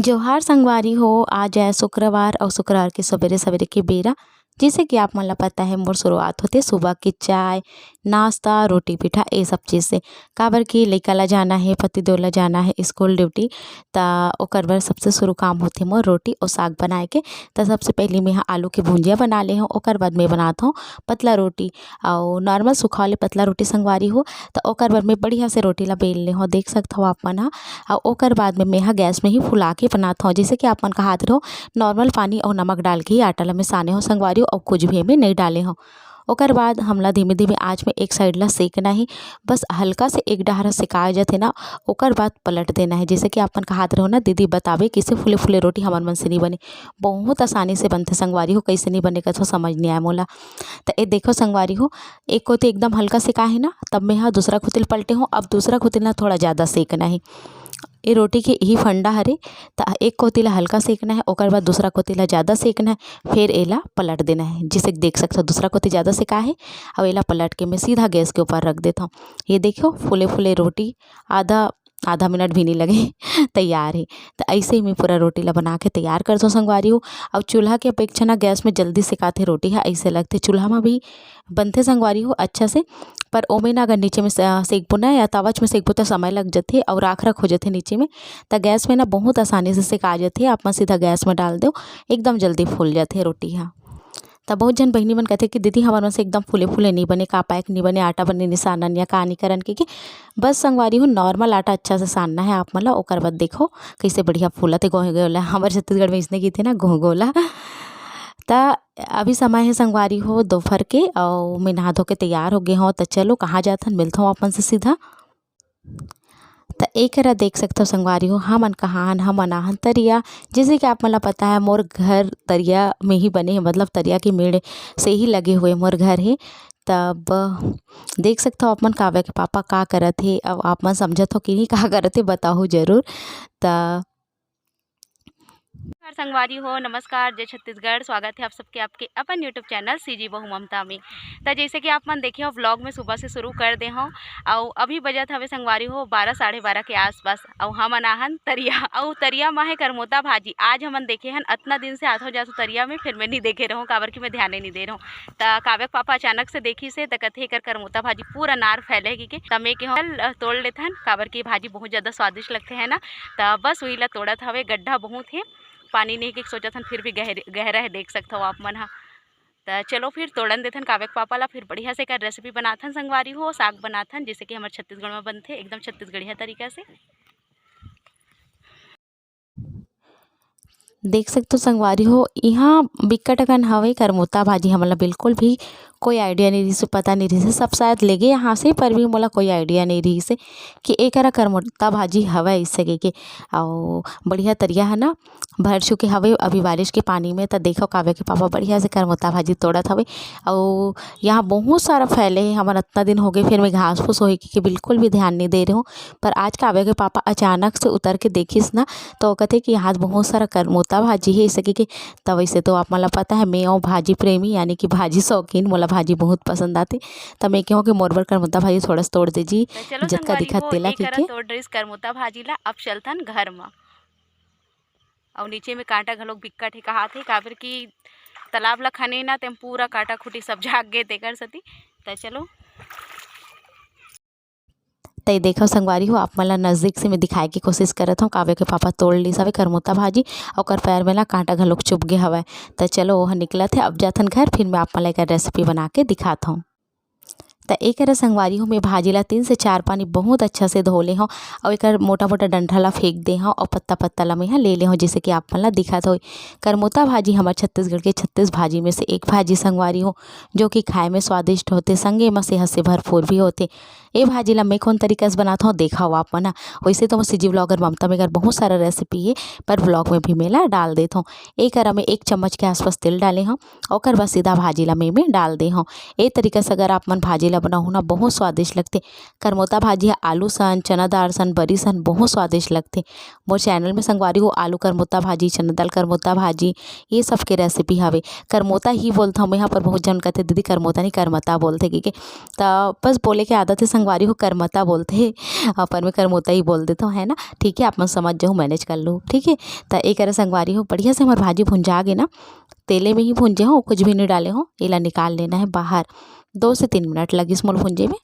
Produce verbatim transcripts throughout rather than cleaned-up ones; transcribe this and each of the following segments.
जोहार संगवारी हो, आज आय शुक्रवार अउ शुक्रवार के सबेरे सबेरे के बेरा। जइसे कि आप मन ला पता हे, मोर शुरुआत होथे सुबह के चाय, नाश्ता, रोटी पीठा, ए सब चीज से। काबर कि लइका ला जाना हे, पतिदेव ला जाना हे स्कूल ड्यूटी, त ओकर बर सबसे शुरू काम होथे मोर रोटी अउ साग बनाए के। त सबसे पहिली मेंहा आलू के भुंजिया बना ले हंव, ओकर बाद में बनात हंव पतला रोटी। अउ नॉर्मल सूखा वाले पतला रोटी संगवारी हो, त ओकर बर में बढ़िया से रोटी ला बेल ले हंव, देख सकत हव आप मन ह। अउ ओकर बाद में मेंहा गैस में ही फुला के बनात हंव। जइसे कि आप मन कहात रहो, नॉर्मल पानी अउ नमक डाल के ही आटा ला में साने हंव संगवारी हो, अउ कुछ भी एमे नइ डाले हंव। ओकर बाद हमला धीमे-धीमे आँच में एक साइड ला सेकना हे, बस हल्का से एक डहर सेकाय जथे ना, ओकर बाद पलट देना हे। जइसे कि आप मन कहात रहो ना, दीदी बताबे कइसे फूले-फूले रोटी हमर मन से नइ बने, बहुत आसानी से बनथे संगवारी हो, कइसे नइ बने कथो समझ नइ आय मोला। त ए देखो संगवारी हो, एक कोती एकदम हल्का सेकाय हे ना, तब मेंहा दूसरा कोती ल पलटे हंव। अब दूसरा कोती ल ना थोड़ा जादा सेकना हे। ए रोटी के इही फंडा हरे, त एक कोती ला हल्का सेकना हे, ओकर बाद दूसरा कोती ला जादा सेकना हे, फेर एला पलट देना हे। जइसे कि देख सकथव, दूसरा कोती जादा सेकाय हे, अउ एला पलट के मैं सीधा गैस के ऊपर रख देथंव। ये देखियो, फूले-फूले रोटी आधा, आधा मिनट भी नइ लगे, तैयार हे। त अइसे ही मैं पूरा रोटी ला बना के तैयार करथंव संगवारी हो। अउ चूल्हा के अपेक्षा ना गैस में जल्दी सेकाथे रोटी ह, अइसे लगथे। चूल्हा म भी बनथे संगवारी हो अच्छा से, पर ओमे ना अगर नीचे में से-, सेकबो ना या तावच में सेकबो त समय लग जथे अउ राख-राख हो जथे नीचे में, त गैस में ना बहुत आसानी से सेका जथे। आप मन सीधा गैस में डाल देव, एकदम जल्दी फूल जथे रोटी ह। त बहुत झन बहिनी मन कथे कि दीदी हमर मन से एकदम फूले-फूले नइ बने, का पाए के नइ बने, आटा बने नइ सानन या का नइ करन कहिके। बस संगवारी हो, नॉर्मल आटा अच्छा से सानना हे आप मन ला, ओकर बाद देखो कइसे बढ़िया फूलत हे गोहे गोला। हमर छत्तीसगढ़ में अइसने कहिथे ना, गोहे गोला। त अभी समय हे संगवारी हो दोपहर के, अउ मैं नहा धो के तैयार हो गे हंव। त चलो, कहाँ जाथन, मिलथंव आप मन से सीधा। त ए करा देख सकथव संगवारी हो, हमन कहाँ हन, हमन आहन तरिया। जइसे कि आप मन ला पता हे, मोर घर तरिया में ही बने हे, मतलब तरिया के मेड़ से ही लगे हुए मोर घर हे। तब देख सकथव आप मन काव्या के पापा का करत हे, अउ आप मन समझत हो कि नहीं का करत हे, बताहू जरूर। त नमस्कार संगवारी हो, नमस्कार, जय छत्तीसगढ़। स्वागत हे आप सबके आपके अपन YouTube चैनल सीजी बहू ममता में। त जइसे कि आप मन देखे हो, व्लॉग में सुबह से शुरू कर दे हंव, अउ अभी बजत हवे संगवारी हो बारह, साढ़े बारह के आसपास, अउ हमन आहन तरिया, अउ तरिया म हे करमोता भाजी। आज हमन देखे हन, अतना दिन से आथो जाथो तरिया में, फिर मैं नइ देखे रहूं, काबर कि मैं ध्यान ही नइ दे रहूं। त काव्या के पापा अचानक से देखिस हे, त कथे, "एकर करमोता भाजी पूरा नार फैले हे," कहिके। त मैं केहेंव, "चल, अ, तोड़ लेथन," काबर कि भाजी बहुत ज्यादा स्वादिष्ट लगथे, है ना। त बस उही ला तोड़त हवे, गड्ढा बहुत हे, पानी नइ हे कहिके सोचत हन, फिर भी गहर-, गहरा हे, देख सकथव आप मन ह। त चलो फिर तोड़न देथन काव्या के पापा ला, फिर बढ़िया से एकर रेसिपी बनाथन संगवारी हो, साग बनाथन, जइसे कि हमर छत्तीसगढ़ में बनथे, एकदम छत्तीसगढ़िया तरीका से। देख सकथव संगवारी हो, इहाँ बिकट अकन हवे करमोता भाजी। हमन ला बिल्कुल भी कोई आइडिया नइ रिहिस, पता नइ रिहिस, सब शायद लेगे यहाँ से, पर भी मोला कोई आइडिया नइ रिहिस कि ए करा करमोता भाजी हवय अइसे कहिके। अउ बढ़िया तरिया हे ना, भर चुके हवे अभी बारिश के पानी में। त देखो, काव्या के पापा बढ़िया से करमोता भाजी तोड़त हवे। अउ यहाँ बहुत सारा फैले हे, हमन अतना दिन हो गे, फिर मैं घास फूस होही कहिके बिल्कुल भी ध्यान नइ दे रहे हूँ। पर आज काव्या के पापा अचानक से उतर के देखिस ना, तो कथे कि यहाँ बहुत सारा करमोता भाजी हे, अइसे कहिके। त वइसे तो आप मन ला पता हे, मैं अउ भाजी प्रेमी, यानी कि भाजी शौकीन, मोला भाजी बहुत पसंद आथे। त मैं केहेंव कि मोर बर करमोता भाजी थोड़ा से तोड़ दे जी, त चलो जतका संगवारी दिखत हो, तेला ए करा कहिके। तोड़ डरिस करमोता भाजी ला। अब चलथन घर म। अउ नीचे में कांटा घलोक बिक्कट हे कहात हे, काबर कि तालाब ला खने ना, तेम पूरा कांटा खूंटी सब जाग गे तेकर सेती। त चलो। त ये देखव संगवारी हो, आप मन ला नजदीक से मैं दिखाए के कोशिश करत हंव। काव्या के पापा तोड़ लिस हवे करमोता भाजी, ओकर पैर में ना कांटा घलोक चुभ गे हवय। त चलो, ओह निकलत हे, अब जाथन घर, फिर मैं आप मन ला एकर रेसिपी बना के दिखात हंव। त ए करा संगवारी हो, मैं भाजी ला तीन से चार पानी बहुत अच्छा से धो ले हंव, अउ एकर मोटा-मोटा डंठा ला फेंक दे हंव, अउ पत्ता-पत्ता ला मैं ह ले ले हंव, जइसे कि आप मन ला दिखत होही। करमोता भाजी हमर छत्तीसगढ़ के छत्तीस भाजी में से एक भाजी संगवारी हो, जो कि खाए में स्वादिष्ट होथे, संगे म सेहत से भरपूर भी होथे। ए भाजी ला मैं कोन तरीका से बनात हंव, देखव आप मन ह। वइसे तो मोर सीजी व्लॉगर ममता में एकर बहुत सारा रेसिपी हे, पर व्लॉग में भी मैं ला डाल देत हंव। ए करा मैं एक चम्मच के आसपास तेल डाले हंव, ओकर बाद सीधा भाजी ला मैं में डाल दे हंव। ए तरीका से अगर आप मन भाजी ला बनाहूँ ना, बहुत स्वादिष्ट लगथे। करमोता भाजी ह आलू सन, चना दाल सन, बरी सन बहुत स्वादिष्ट लगथे। मोर channel में संगवारी हो आलू करमोता भाजी, चना दाल करमोता भाजी, ये सब के recipe हवे। करमोता ही बोलथौं मैं ह, पर बहुत झन कथे, "दीदी करमोता नहीं, करमता बोलथे," कहिके। त बस बोले के आदत हे संगवारी हो, करमता बोलथे, पर मैं करमोता ही बोल देथौं, है ना। ठीक है, आप मन समझ जाहू, manage कर लू, ठीक है। त ए करा संगवारी हो, बढ़िया से हमर भाजी भुंजा गे ना, तेले में ही भुंजे हों, कुछ भी नहीं डाले हों। एला निकाल लेना है बाहर, दो से तीन मिनट लगिस मोला भुंजे में।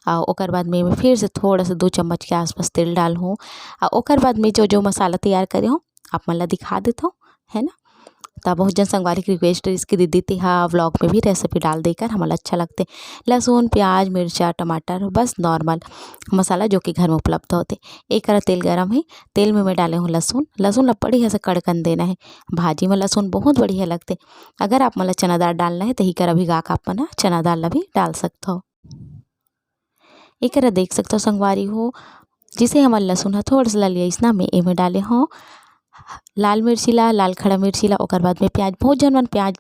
अउ ओकर बाद में एमे फिर से थोड़ा सा दो चम्मच के आसपास तेल डालहूँ। अउ ओकर बाद में जो जो मसाला तैयार करे हों, आप मन ला दिखा देथौं, है ना। त बहुत झन संगवारी के request रहिस कि दीदी तेहा vlog में भी recipe डाल दे कर, हमन ला अच्छा लगथे। लहसुन, प्याज, मिर्चा, टमाटर, बस normal मसाला जो कि घर में उपलब्ध होथे। ए करा तेल गरम हे, तेल में मैं डाले हों लहसुन। लहसुन ला बढ़िया से कड़कन देना हे। भाजी में लहसुन बहुत बढ़िया लगथे। अगर आप मन ला चना दाल डालना हे, त ए करा भिगा के आप मन ह चना दाल ला भी डाल सकथव। ए करा देख सकथव संगवारी हो, जइसे हमर लहसुन ह थोड़ा सा ललियाइस ना, मैं एमे डाले हों लाल मिर्ची ला, लाल खड़ा मिर्ची ला, ओकर बाद में प्याज। बहुत झन मन प्याज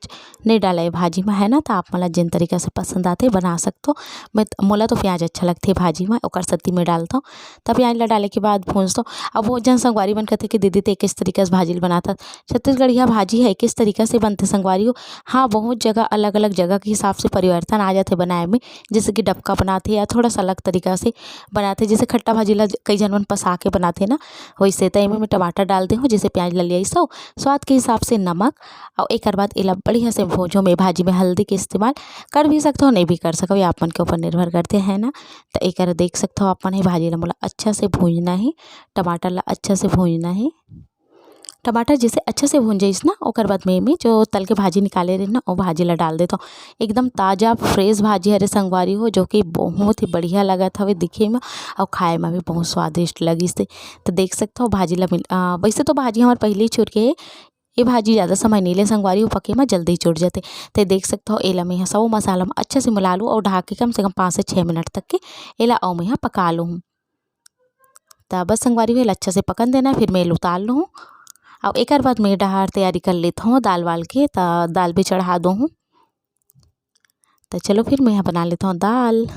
नहीं डालय भाजी में, है ना, त आप मन ला जेन तरीका से पसंद आथे बना सकथव। मैं त, मोला तो प्याज अच्छा लगथे भाजी में, ओकर सेती मैं डालथौं। त प्याज ला डाले के बाद भूंजथौं। अब बहुत झन संगवारी मन कथे कि दीदी ते एकेच तरीका से भाजी ल बनाथस। छत्तीसगढ़िया भाजी ह एकेच तरीका से बनथे संगवारी हो। हाँ, बहुत जगह अलग-अलग जगह के हिसाब से परिवर्तन आ जाथे बनाए में। जइसे कि डबका बनाथे या थोड़ा सा अलग तरीका से बनाथे, जइसे खट्टा भाजी ला कई झन मन पसा के बनाथे ना, वइसे। त एमे मैं टमाटर डाल दे हों, जइसे प्याज ललियाइस हो, स्वाद के हिसाब से नमक, अउ एकर बाद एला बढ़िया से भूंजहूँ। मैं भाजी में हल्दी के इस्तेमाल कर भी सकथौं, नहीं भी कर सकव, ये आप मन के ऊपर निर्भर करथे, है ना। त ए करा देख सकथव आप मन, ए भाजी ला मोला अच्छा से भूंजना हे, टमाटर ला अच्छा से भूंजना हे। टमाटर जइसे अच्छा से भूंजाइस ना, ओकर बाद में एमे जो तल के भाजी निकाले रहेन ना, ओ भाजी ला डाल देथौं। एकदम ताजा fresh भाजी हरे संगवारी हो, जो कि बहुत ही बढ़िया लगत हवे दिखे में अउ खाए में भी बहुत स्वादिष्ट लगिस हे। त देख सकथव भाजी ला मिल-, अ, वइसे तो भाजी हमर पहिली चुर गे हे, ये भाजी जादा समय नइ ले संगवारी हो, पके म जल्दी चुर जथे। त देख सकथव एला मैं ह सबो मसाला म अच्छा से मिला लूँ अउ ढाक के कम से कम पाँच से छः मिनट तक के एला अउ मैं ह पका लूँ। त बस संगवारी हो, एला अच्छा से पकन देना, फिर मैं एला उतार लूँ। अउ एकर बाद मैं डहार तैयारी कर लेथौं दाल वाल के, त दाल भी चढ़ा दूँ। त चलो फिर मैं ह बना लेथौं दाल।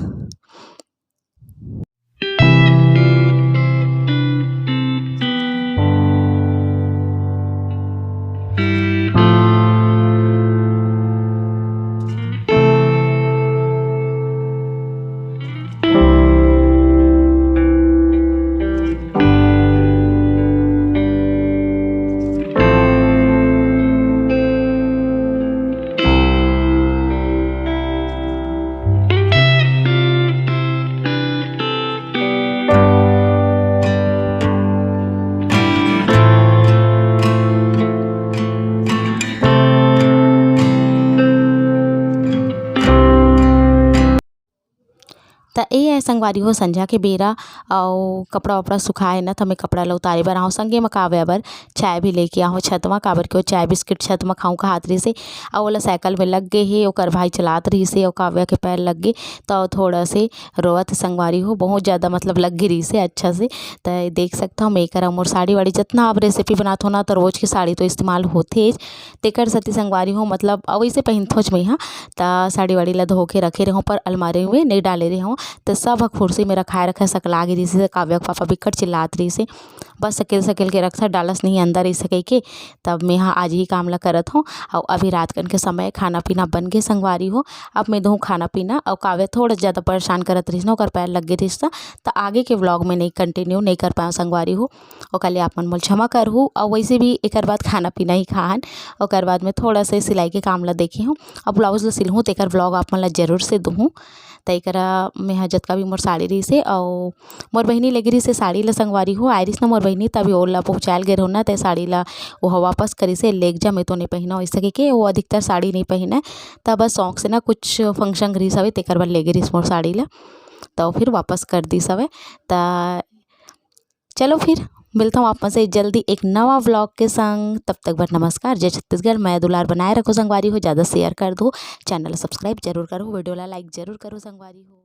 त ए हे संगवारी हो संझा के बेरा, अउ कपड़ा वपड़ा सुखाए ना, त मैं कपड़ा ल उतारे बर आहूँ। संगे म काव्या बर चाय भी लेके आहूँ छत म, काबर के वो चाय बिस्किट छत म खाहूँ कहात रहिस हे, अउ ओला साइकिल में लग गे हे, ओकर भाई चलात रहिस हे, अउ काव्या के पैर लग गे, त थोड़ा से रोवत हे संगवारी हो, बहुत ज़्यादा मतलब लग गे रहिस हे अच्छा से। त देख सकथव, मैं एकर अउ मोर साड़ी वाड़ी जतना अब recipe बनात हों ना, त रोज के साड़ी तो इस्तेमाल होथेच, तेकर सेती संगवारी हो, मतलब, अउ वइसे पहिनथोंच मैं ह, त साड़ी वाड़ी ला धो के रखे रेहेंव, पर अलमारी में नइ डाले रेहेंव, त सब ह कुर्सी में रखाए रखाए सकला गे रिहिस हे। काव्या के पापा बिकट चिल्लात रिहिस हे, "बस सकेल सकेल के रखथस, डालस नहीं अंदर," अइसे कहिके। तब मैं ह आज ही काम ला करत हों। अउ अभी रात कन के समय, खाना पीना बन गे संगवारी हो। अब मैं दूहूँ खाना पीना, अउ काव्या थोड़ा ज़्यादा परेशान करत रिहिस ना, ओकर पैर लग गे रिहिस त, त आगे के vlog में नइ continue नइ कर पाएंव संगवारी हो। ओकर ले आप मन मोला क्षमा करहू। अउ वइसे भी एकर बाद खाना पीना ही खाहन, ओकर बाद में थोड़ा से सिलाई के काम ला देखे हूँ। अब blouse ला सिलहूँ, तेकर vlog आप मन ला जरूर से दूहूँ। त एकरा में ह जतका भी मोर साड़ी रहिस हे, अउ मोर बहिनी लेगे रहिस हे साड़ी ला संगवारी हो, आए रहिस ना मोर बहिनी, तभी ओला पहुँचायल गे रहूँ ना, ते साड़ी ला वो ह वापस करिस हे, "लेग जा, मैं तो नइ पहिनव," अइसे कहिके। वो अधिकतर साड़ी नइ पहिने, त बस शौक से ना कुछ function रहिस हवे, तेकर बर लेगे रहिस मोर साड़ी ला, त फिर वापस कर दिस हवे। त चलो फिर मिलता हूँ आप मन से जल्दी एक नवा vlog के संग। तब तक बर नमस्कार, जय छत्तीसगढ़, मया दुलार बनाए रखो संगवारी हो, ज़्यादा share कर दो, channel subscribe जरूर करो, video ला like जरूर करो संगवारी हो।